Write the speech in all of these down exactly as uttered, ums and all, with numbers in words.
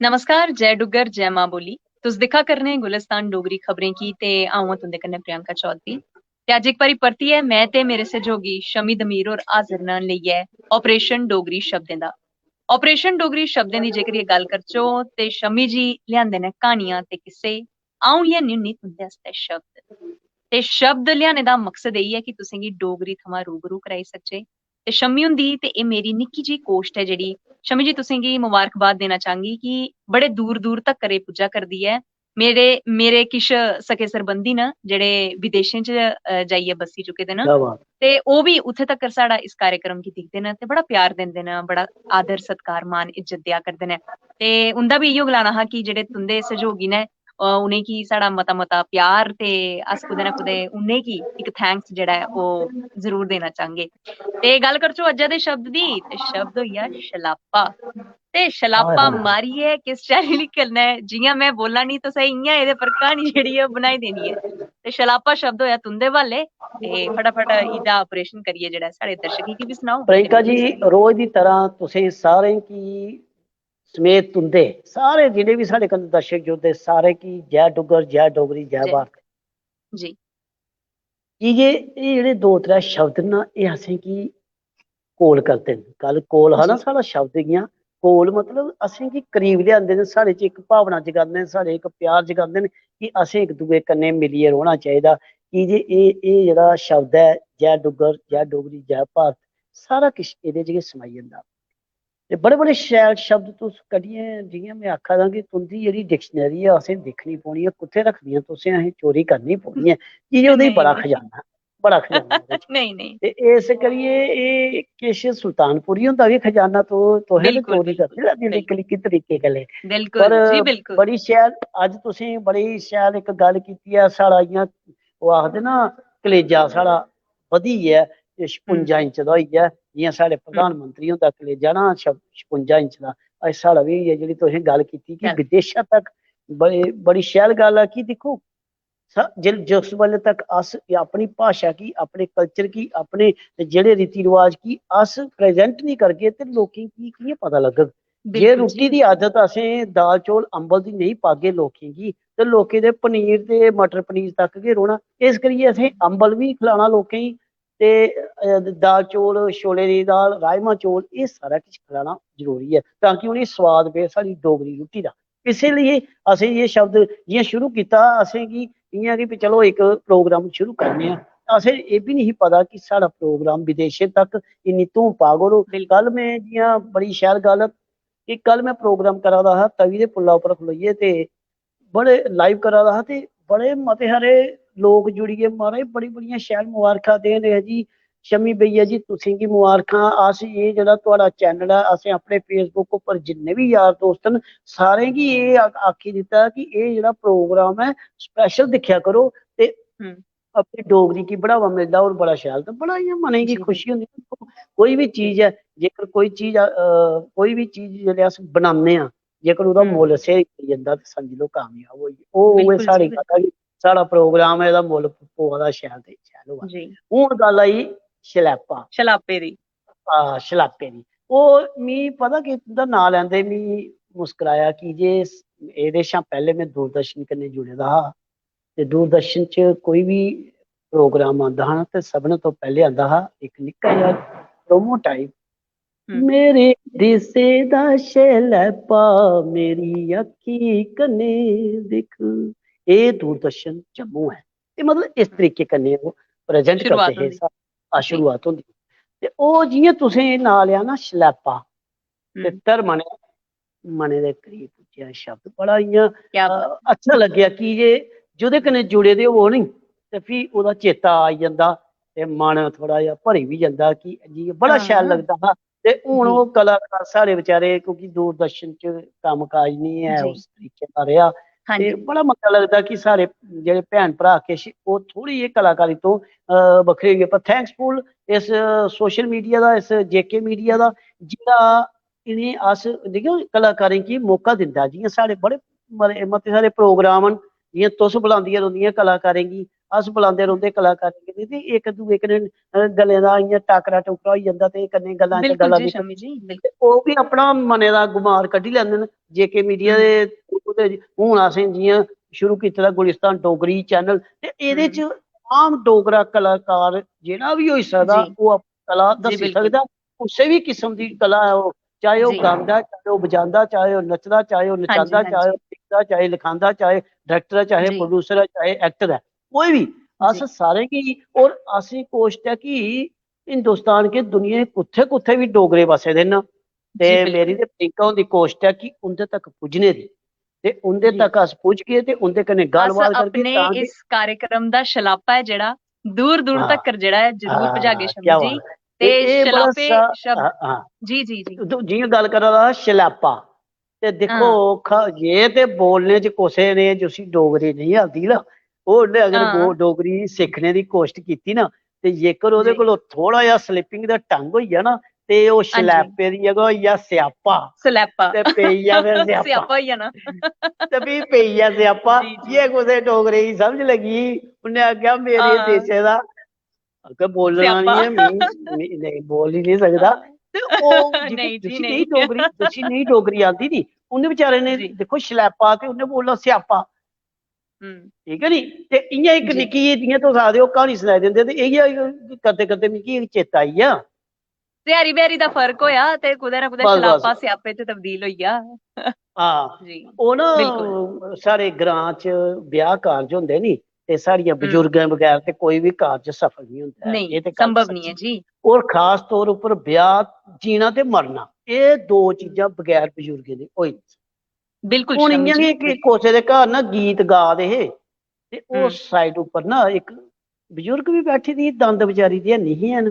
नमस्कार, जय डुग्गर, जय मां बोली। तुस दिक्खा करने गुलिस्तान डोगरी खबरें गी ते अ'ऊं आं तुं'दे कन्नै प्रियंका चौधरी। ते अज्ज इक बारी परतियै में ते मेरे सैहयोगी शमी दमीर होर हाजिर न लेइयै ऑपरेशन डोगरी शब्दें दा। ऑपरेशन डोगरी शब्दें दी जेकर एह् गल्ल करचो ते शमी जी लेआंदे न क्हानियां ते किस्से। अ'ऊं लेआनी होन्नी तुं'दे आस्तै शब्द। ते शब्द लेआने दा मकसद एह् ऐ कि तुसेंगी डोगरी थमां रूबरू कराई सकचै। ते शमी हुंदी ते एह् मेरी निक्की जेही कोश्ट ऐ जेह्ड़ी, शमी जी, तुसेंगी मुबारकबाद देना चाहंगी कि बड़े दूर दूर तक्कर एह् पुज्जा करदी ऐ। मेरे मेरे किश सखे सरबंधी न जेह्ड़े विदेशें च अ, जाइयै बस्सी चुके दे न। क्या बात। ते ओह् बी उत्थै तक्कर साढ़ा इस कार्यक्रम गी दिखदे न ते बड़ा प्यार दिंदे न, बड़ा आदर सत्कार मान इज्जत देआ करदे न। ते उं'दा बी इ'यो गलाना हा कि जेह्ड़े तुं'दे सैहयोगी न, अ, उ'नेंगी साढ़ा मता मता प्यार ते अस कुतै ना कुतै उ'नेंगी इक थैंक्स जेह्ड़ा ऐ ओह् जरूर देना चाहंगे। ते गल्ल करचो अज्जै दे शब्द दी, ते शब्द होई गेआ शलापा। ते शलापा हाय, हाय। मारियै किस चाल्ली कन्नै, जि'यां में बोल्ला नी, तुसें इ'यां एह्दे पर क्हानी जेह्ड़ी ऐ ओह् बनाई देनी ऐ। ते शलापा शब्द होएआ तुं'दे ब्हाले, ते फटाफट एह्दा ऑपरेशन करियै जेह्ड़ा ऐ साढ़े दर्शकें गी बी सनाओ। प्रियंका जी, रोज दी तरह तुसें सारें गी समेत तुं'दे सारे जिन्ने बी साढ़े कन्नै दर्शक जुड़दे, सारें गी जय डुग्गर, जय डोगरी, जय जय। भारत। जी। की जे एह् जेह्ड़े दो त्रै शब्द न ना, एह् असेंगी कोल करदे न। कल कोल हा ना जी। साढ़ा शब्द, इ'यां कोल मतलब असेंगी करीब लेआंदे न, साढ़े च इक भावना जगांदे न, साढ़े इक प्यार जगांदे न कि असें इक दूए कन्नै मिलियै रौह्ना चाहिदा। की जे एह् एह् जेह्ड़ा शब्द ऐ, जय डुग्गर, जय डोगरी, जय भारत, सारा किश एह्दे च गै समाई जंदा। ते बड़े बड़े शैल शब्द तुस कड्ढियै, जि'यां में आखा दा कि तुं'दी जेह्ड़ी डिक्शनरी ऐ, असें दिक्खनी पौनी ऐ, कुत्थै रक्खदियां तुसें, असें चोरी करनी पौनी ऐ, की जे ओह्दे च नेईं, बड़ा नेईं। खजाना, बड़ा खजाना ओह्दे च। नेईं, नेईं। ते इस करियै एह् किश सुल्तानपुरी हुंदा बी खजाना तो तुसें ते बिल्कुल, चोरी बिल्कुल, करते दा दिल्ली बिल्कुल। कलिकी तरीके कन्नै। बिल्कुल पर जी, बिल्कुल। बड़ी शैल, अज्ज तुसें बड़ी शैल इक गल्ल कीती ऐ, साढ़ा इ'यां ओह् आखदे ना, कलेजा साढ़ा बधी गेआ ऐ, ते छपुंजा हम्म। इंच दा होई गेआ, जि'यां साढ़े हम्म। प्रधानमंत्री हुंदा कलेजा ना छ-, छपुंजा इंच दा, अज्ज साढ़ा बी होई गेआ। जेह्ड़ी तुसें गल्ल कीती कि शैल। विदेशा तक बड़ी, बड़ी शैल गल्ल ऐ कि दिक्खो, स-, जिल-, जिस बेल्लै तक अस अपनी भाशा गी, अपने कल्चर गी, अपने जेह्ड़े रीति रवाज गी अस प्रेजेंट निं करगे ते लोकें गी कि'यां पता लग्गग? जे बिल्कुल रुट्टी जी। दी आदत असें दाल चौल अम्बल दी नेईं पागे लोकें गी, ते लोकें दे पनीर ते मटर पनीर तक गै रौह्ना। इस करियै असें अम्बल बी खलाना लोकें गी, ते अ, दाल चौल, छोले दी दाल, राजमा चौल, एह् सारा किश खलाना जरूरी ऐ, तां कि उ'नेंगी स्वाद पेऽ साढ़ी डोगरी रुट्टी दा। इस्सै लेई असें एह् शब्द जि'यां शुरू कीता, असेंगी इ'यां कि भी चलो इक प्रोग्राम शुरू करने आं। असें एह् बी निं पता कि साढ़ा प्रोग्राम विदेशें तक इन्नी धूम पाग। और बिल्कुल। कल में जि'यां बड़ी शैल गल्ल कि कल में प्रोग्राम करा दा हा तवी दे पुल्ला उप्पर खलोइयै, ते बड़े लाइव करा दा हा, ते बड़े मते हारे लोक जुड़ी गे। महाराज, बड़ी बड़ियां शैल मबारखां देन रेहा जी। शमी भैया जी, तुसेंगी मबारखां। अस एह् जेह्ड़ा थुआढ़ा चैनल ऐ, असें अपने Facebook उप्पर जिन्ने बी यार दोस्त न, सारें गी एह् आ-, आखी दित्ता कि एह् जेह्ड़ा प्रोग्राम ऐ, स्पैशल दिक्खेआ करो ते हम्म। अपनी डोगरी गी बढ़ावा मिलदा। और बड़ा शैल, ते बड़ा इ'यां मनै गी जी, जी। खुशी होंदी। कोई बी चीज ऐ, जेकर कोई चीज, अ, कोई बी चीज जेल्लै अस बनाने आं, जेकर ओह्दा हम्म। मुल्ल स्हेई पेई जंदा ते समझी लैओ कामयाब होई गे। ओह् उ'ऐ बिल्कुल जी, साढ़ी बिल्कुल। गल्ल ऐ कि साढ़ा प्रोग्राम ऐ, एह्दा मुल्ल पवा दा शैल ते शैल होआ। जी। हून गल्ल आई शलैपा। शलापे दी। हां, शलापे दी। ओह् मी पता कि तुं'दा नांऽ लैंदे मी मुस्कराया, की जे एह्दे शा पैह्लें में दूरदर्शन कन्नै जुड़े दा हा, ते दूरदर्शन च कोई बी प्रोग्राम आंदा हा ना, ते सभनें तो पैह्लें आंदा हा इक निक्का जेहा प्रोमो टाइप, हम्म। "मेरे देसै दा शलैपा, मेरी अक्खीं कन्नै दिक्ख।" एह् दूरदर्शन जम्मू ऐ। ते मतलब इस तरीके कन्नै ओह् प्रेजेंट शुरुआत करदे हे, होंदी। सा-, आ, जी। शुरुआत होंदी। ते ओह् जि'यां तुसें एह् नांऽ लेआ ना शलैपा, ते हम्म। धर्मा ने मनै दे करीब पुज्जेआ शब्द। बड़ा इ'यां, क्या अ, बात। अच्छा लग्गेआ कि जे जेह्दे कन्नै जुड़े दे होवो नी, ते फ्ही ओह्दा चेता आई जंदा ते मन थोह्ड़ा जेहा भरी बी जंदा कि जी, बड़ा शैल हां। लगदा हा। ते हून जी। ओह् कलाकार साढ़े बेचारे, क्योंकि दूरदर्शन च कम्म-काज निं ऐ जी। उस तरीके दा रेहा। हां ते जी। बड़ा मजा लगदा कि साढ़े जेह्ड़े भैन-भ्राऽ किश ओह् थोह्ड़ी जेही कलाकारी तो, अ, बक्खरे होई गे। पर thanks full इस social media दा, इस J K media दा, जेह्ड़ा इ'नें अस, दिक्खेओ, कलाकारें गी मौका दिंदा। जि'यां साढ़े बड़े मते, मते सारे प्रोग्राम न, जि'यां तुस बलांदियां रौंह्दियां कलाकारें गी, अस बुलांदे रौंह्दे कलाकारें गी, ते इक दूए कन्नै, अ, गल्लें दा इ'यां टाकरा टूकरा होई जंदा, ते कन्नै गल्लां च बिल्कुल गल्लां जी बी शामी जी, ते बिल्कुल। ओह् बी अपना मनै दा गुमार कड्ढी लैंदे न। जे के मीडिया हम्म। दे थ्रू ते हून असें जि'यां शुरू कीते दा गुलिस्तान डोगरी चैनल, ते एह्दे हम्म। च आम डोगरा कलाकार जेह्ड़ा बी होई सकदा, जी। ओह् अपनी कला जी, दस्सी बिल्कुल। सकदा, कुसै बी किस्म दी कला ऐ ओह्, चाहे ओह् जी। गांदा ऐ, चाहे ओह् बजांदा, चाहे ओह् नचदा, चाहे ओह् हां जी, नचांदा, हां चाहे जी। ओह् लिखदा, चाहे लिखांदा, चाहे डायरेक्टर ऐ, चाहे जी। प्रोड्यूसर ऐ, चाहे एक्टर ऐ, कोई बी, अस जी। सारें गी, और असें कोशट ऐ कि हिंदुस्तान के दुनिया कुत्थै कुत्थै बी डोगरे बसे दे न, ते जी, बिल्कुल। मेरी ते प्रियंका हुंदी कोशट ऐ कि उं'दे तक पुज्जने दी, ते उं'दे जी। तक अस पुज्जगे ते उं'दे कन्नै अस गल्लबात करगे, अपने तां जे इस कार्यक्रम दा शलापा ऐ जेह्ड़ा दूर दूर हां, तक्कर जेह्ड़ा ऐ जरूर हां, पजागे शामी क्या जी। बात है। ते एह्, एह् बड़ा शलापे सा-, शब्द, हां, हां। जी, जी, जी। तू जि'यां गल्ल करा दा हा शलापा, ते दिक्खो, हां। ख-, जे ते बोलने च कुसै ने जिसी डोगरी नेईं आंदी ना, ओह् उन्नै अगर हां। गो-, डोगरी सिक्खने दी कोशट कीती ना, ते जेकर ओह्दे जी। कोलों थोह्ड़ा जेहा स्लिपिंग दा ढंग होई गेआ ना, ते ओह् हां जी। शलैपे दी जगह होई गेआ स्यापा, स्लैपा। ते पेई गेआ फिर स्यापा। स्यापा होई जाना। ते फ्ही पेई गेआ स्यापा। जी, जी। जे कुसै डोगरे गी समझ लग्गी, उन्नै आखेआ, "मेरे हां। देशै दा अग्गें बोलना स्यापा। निं ऐ, मी, मी नेईं, बोल ही निं सकदा।" हां। ते ओह् जिसी, नेईं जी, जिसी नेईं। नेईं डोगरी, जिसी नेईं डोगरी आंदी नी, उन्नै बेचारे ने, जी। दिक्खो, शलैपा ते उन्नै बोलना स्यापा। हम्म। ठीक है नी? ते इ'यां इक जी। निक्की जेही, जि'यां तुस आखदे ओ, क्हानी सनाई दिंदे, ते इ'यै करदे करदे मिगी इक चेता आई गेआ। ध्यारी ब्यारी दा फर्क होआ ते कुतै ना कुतै बस, बस। शलापा स्यापे च तब्दील होई गेआ। हां, जी, ओह् ना बिल्कुल। साढ़े ग्रां च ब्याह कारज होंदे नी, ते साढ़ियां हम्म। बजुर्गें बगैर ते कोई बी कारज सफल नहीं होंदा ऐ। नेईं, एह् ते गल्ल संभव सच्ची नहीं ऐ जी। और खास तौर उप्पर ब्याह, जीना ते मरना, एह् दो चीजां बगैर बजुर्गें दे होई निं सकदियां। बिल्कुल, हून शामी इ'यां जी, गै कि बिल्कुल। कुसै दे घर ना गीत गा दे हे, ते ओह् हम्म। साइड उप्पर ना इक बजुर्ग बी बैठी दी ही, दंद बचारी दे हैनी ही हैन,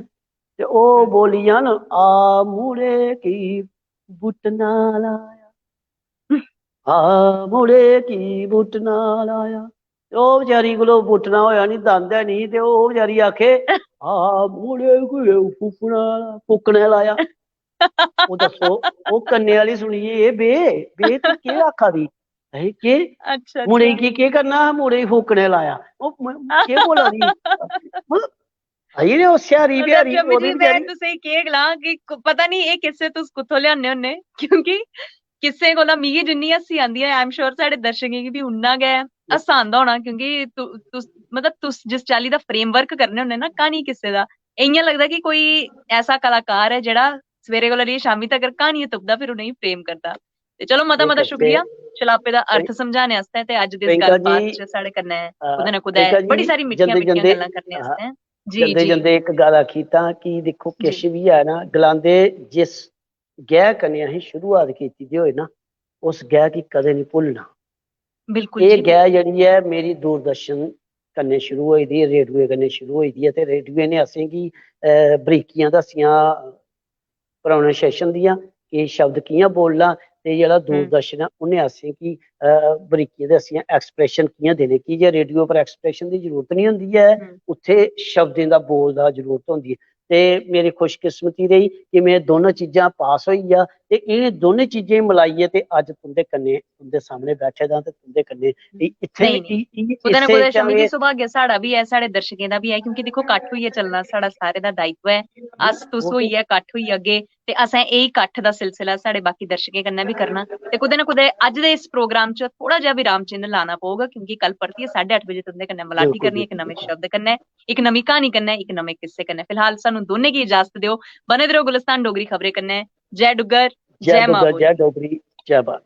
ते ओह् हम्म। बोली जान, "आ मुड़े की बुटना लाया, आ मुड़े की बुटना लाया।" ते ओह् बचारी कोलो बुटना होया निं, दंद है निं, ते ओह् बचारी आखे, "आ मुड़े की फुकना, फुकने लाया।" ओह् दस्सो, ओह् कन्ने आह्ली सुनियै, "ए बे, बे, तू केह् आखा दी? अहें केह्? अच्छा, मुड़े अच्छा। गी केह् करना हा? मुड़े गी फूकने लाया। ओह् म-, केह् बोला दी?" मतलब, आई ने ओह् स्यारी मतलब, ब्यारी, शामी ओह्दे जी, में बचारी। तुसें केह् गलां कि क-, पता निं एह् किस्से तुस कुत्थों लेआने होन्ने, क्योंकि किस्सें कोला मिगी जिन्नी हस्सी आंदी ऐ, I am sure साढ़े दर्शकें गी बी उन्ना गै हस्सा आंदा होना, क्योंकि तु-, तुस, मतलब, तुस जिस चाल्ली दा framework करने होन्ने ना क्हानी किस्से दा, इ'यां लगदा कि कोई ऐसा कलाकार ऐ जेह्ड़ा सवेरे कोला लेइयै शामी तगर क्हानियां तुपदा, फिर उ'नेंगी frame करदा। ते चलो, मता-मता शुक्रिया शलापे दा अर्थ समझाने आस्तै ते अज्ज दे इस गल्लबात च साढ़े कन्नै कुतै ना कुतै बड़ी सारी मिट्ठियां-मिट्ठियां गल्लां करने आस्तै। जी, जंदे-जंदे इक गल्ल आखी तां कि दिक्खो, किश बी ऐ ना, गलांदे, जिस गैह् कन्नै असें शुरुआत कीती दी होए ना, उस गैह् गी कदें निं भुल्लना। बिल्कुल एह् जी, गैह् बिल्कुल। जेह्ड़ी ऐ, मेरी दूरदर्शन कन्नै शुरू होई दी, रेडियो कन्नै शुरू होई दी ऐ, ते रेडियो ने असेंगी, अ, बरीकियां दस्सियां, pronunciation दियां, कि शब्द कि'यां बोलना, ते जेह्ड़ा हम्म। दूरदर्शन ऐ, उ'न्नै असेंगी, अ, बरीकियां दस्सियां, expression कि'यां देने, की जे रेडियो पर expression दी जरूरत निं होंदी ऐ, हम्म। उत्थै शब्दें दा, बोल दा जरूरत होंदी ऐ। ते मेरी खुशकिस्मती रेही कि में दोनों चीजां पास होई गेआ, ते इ'नें दोनों चीजें गी मलाइयै ते अज्ज तुं'दे कन्नै, तुं'दे सामनै बैठे दा ते तुं'दे कन्नै इ-, इत्थै नेईं, बी नेईं। इ-, इ-, कुतै ना इस्सै कुतै च शामी जी गै सौभाग्य साढ़ा बी ऐ, साढ़े दर्शकें दा बी ऐ, क्योंकि दिक्खो, कट्ठ होइयै चलना साढ़ा सारें दा दायित्व ऐ। अस तुस ओह् ते होइयै कट्ठ होई जागे, ते असें एह् कट्ठ दा सिलसिला साढ़े बाकी दर्शकें कन्नै बी करना। ते कुतै ना कुतै अज्ज दे इस program च थोह्ड़ा जेहा विराम चिन्ह लाना पौग, क्योंकि कल परतियै साड्ढे अट्ठ बजे तुं'दे कन्नै मलाटी बिल्कुल, करनी, इक बिल्कुल, नमें बिल्कुल। शब्द कन्नै, इक नमीं क्हानी कन्नै, इक नमें किस्से कन्नै। फिलहाल सानू दोनें गी इजाजत देओ, बने दे रहो गुलिस्तान डोगरी खबरें कन्नै। जय डुग्गर, जय जय मां मां बोली। बोली, जय डोगरी, जय भारत।